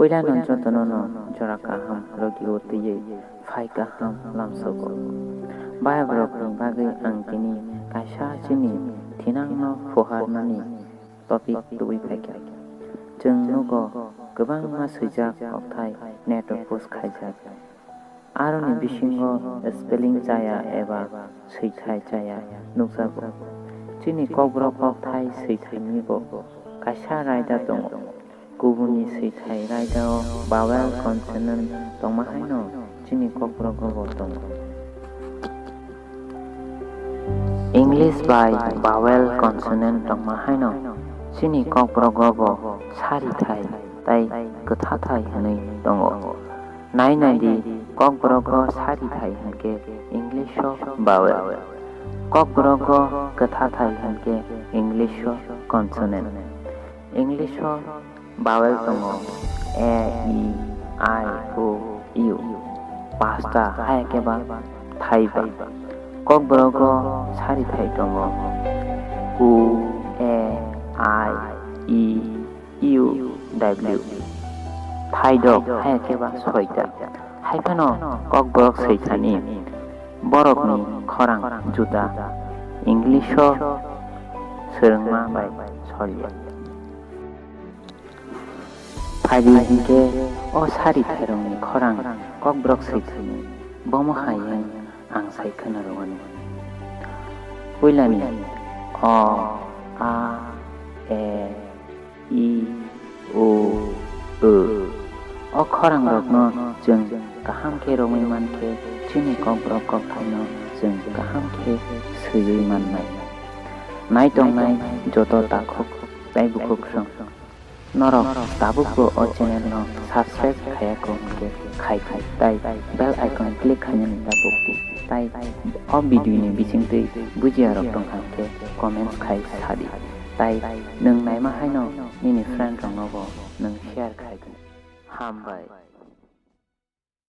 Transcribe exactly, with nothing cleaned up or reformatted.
Puilano jotono no jora kaham rwgwio twiwi phai kaham lamsogo. Bayabrokni bagwi ang tini kaisa chini thinangno phuarnani topic tubui phaikha. Chwng nugo kwbangma swijak kokthai net o post khaijak. Aroni bisingo spelling chaya eba swithai chaya nukjago. Chini Kokborok kokthai swithainibo kaisa raida tongo. Kubuni swithai raidao vowel consonant tongma haino chini Kokborogo bo tongo. English bai vowel consonant tongma haino chini Kokborogo bo sarithai tai kwthathai hwnwi tongo. Nai nai di, Kokborogo sarithai hwnkhe English o vowel. Kokborogo kwthathai hwnkhe English o consonant. English o vowel tongo A, E, I, O, U. Pasta hai khe ba thaiba. Kokborogo sarithai tongo U, A, I, E, U, W. Thaidok hai khe ba soita. Hai phano Kokborok swithani borokni khorang juda English o swrwngma bai solya. Phaidi hinkhe o sarithairokni khorang Kokborok swithani bomo hai wng ang sai khwnarwani. Puilani O, A, E, I, O, O. O khorangrokno chwng kaham khe romwi mankhe chini Kokborok kokthaino chwng kaham khe swiwi mannai. Naitongnai joto takhuk tei bukhukrok. Norok tabukbo o channel no subscribe khayako hwnkhe khai khai tei bell icon click khainani tabuk di. Tai o video ni bisingtwi bujiyarok tongkha hwnkhe comments khai sadi. Tai nwng naima haino nini friend rokno bo nwng share khai di. Hambai.